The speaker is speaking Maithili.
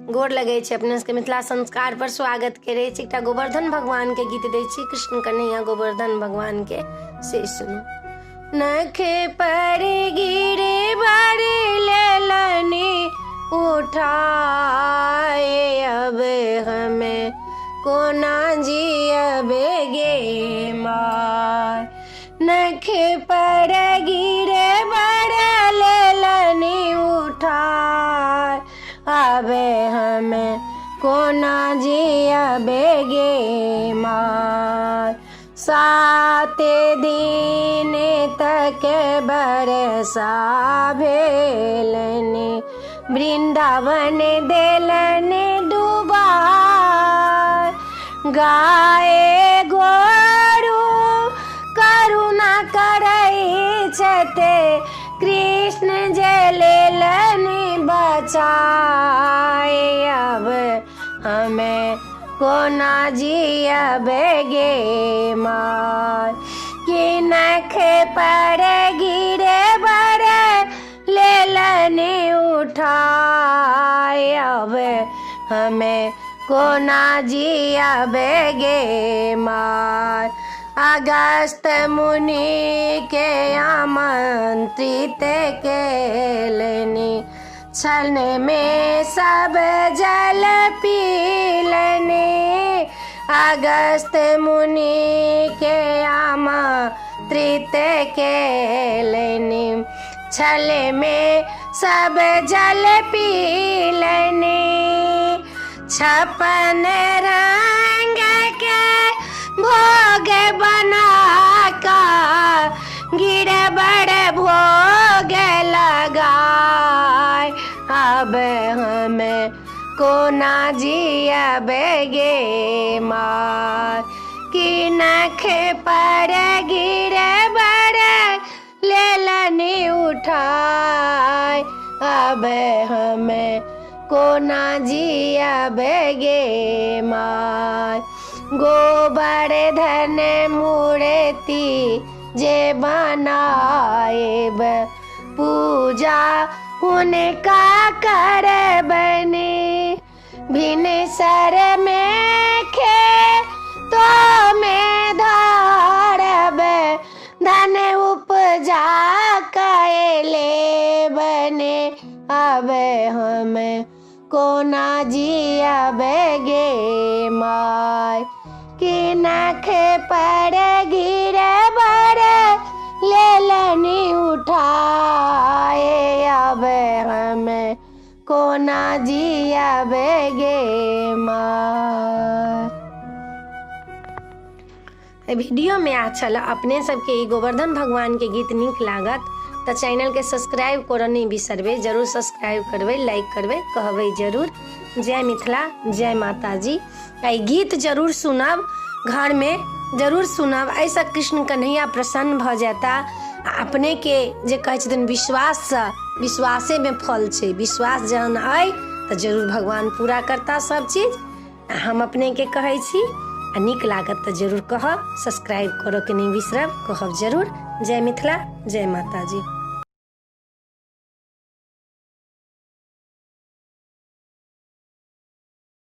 गोर लगै छै अपने सबके। मिथिला संस्कार पर स्वागत करै छी। एकटा गोवर्धन भगवान के गीत दै छी, कृष्ण कन्हैया गोवर्धन भगवान के, से सुनू। नखे पर गिरे बारे लेलनी उठाए, अब हमें कोना जियबे गे माय। नख पर गिरे बड़े लेलनी उठाए, आबे हमें कोना जियबे गे माय। 7 दिन तक बरसा भेलनि, वृंदावन देलनि डुबा। गाय गोरु करुणा करै छते, कृष्ण जे लेलनि बचाए, अब हमें कोना जियबे गे माय। कि नख पर गिरे बड़े लेलनि उठाए, अब हमें कोना जियबे गे माय। अगस्त मुनि के आमंत्रित केलनि, क्षण में सब जल पीलनि। अगस्त मुनि के आमंत्रित केलनि, छल में सब जल पीलनि। 56 रंग के भोग बना का गिरे बड़े भोग लगाए, अब हमें कोना जियबे गे माय। कि नख पर गिरे बड़े लेलनि उठाए, अब हमें कोना जियबे गे माय। गोबर धन मूर्ति जे बनाएब, पूजा उनका करबनि। भिनसर में खेतो में धरब, धन उपजा कैले बने, अब हम कोना जियबे गे माय। कि नख पर गिरे बड़े लेलनि उठाए, अब हम कोना जियबे गे माय। वीडियोमे आ छल अपने सबके ई गोवर्धन भगवानके गीत नीक लागत तऽ चैनलके सब्सक्राइब करऽ नहि बिसरबै, जरूर सब्सक्राइब करबै, लाइक करबै, कहबै जरूर। जय मिथिला, जय माताजी। आ ई गीत जरूर सुनब, घरमे जरूर सुनब, एहिसँ कृष्ण कन्हैया प्रसन्न भऽ जेता। आ अपनेके जे कहै छथिन विश्वाससँ, विश्वासेमे फल छै। विश्वास जहन अइ तऽ जरूर भगवान पूरा करता सब चीज। हम अपनेके कहै छी, आ नीक लागत तऽ जरूर कहब, सब्सक्राइब करऽके नहि बिसरब, कहब जरूर। जय मिथिला, जय माताजी।